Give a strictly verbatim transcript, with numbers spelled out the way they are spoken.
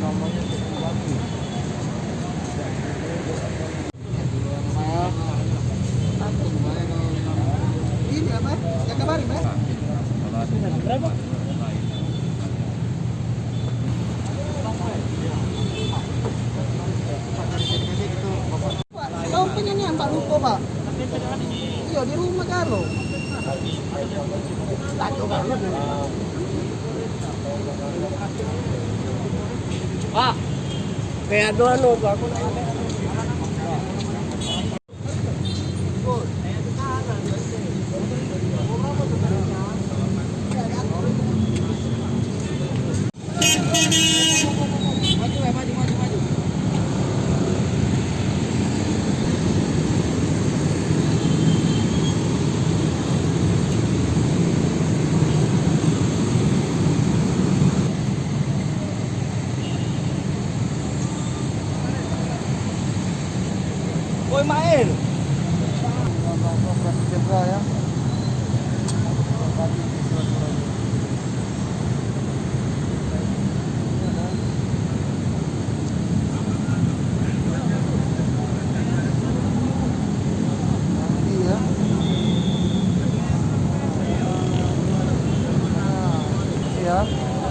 Ini apa? Yang kemarin, Mas? Berapa? Kau punya ni nampak lupa, Pak. Iya, di rumah karo. Pak, kayak anu, anu, aku nanya. Woi, Mail. Iya. Iya.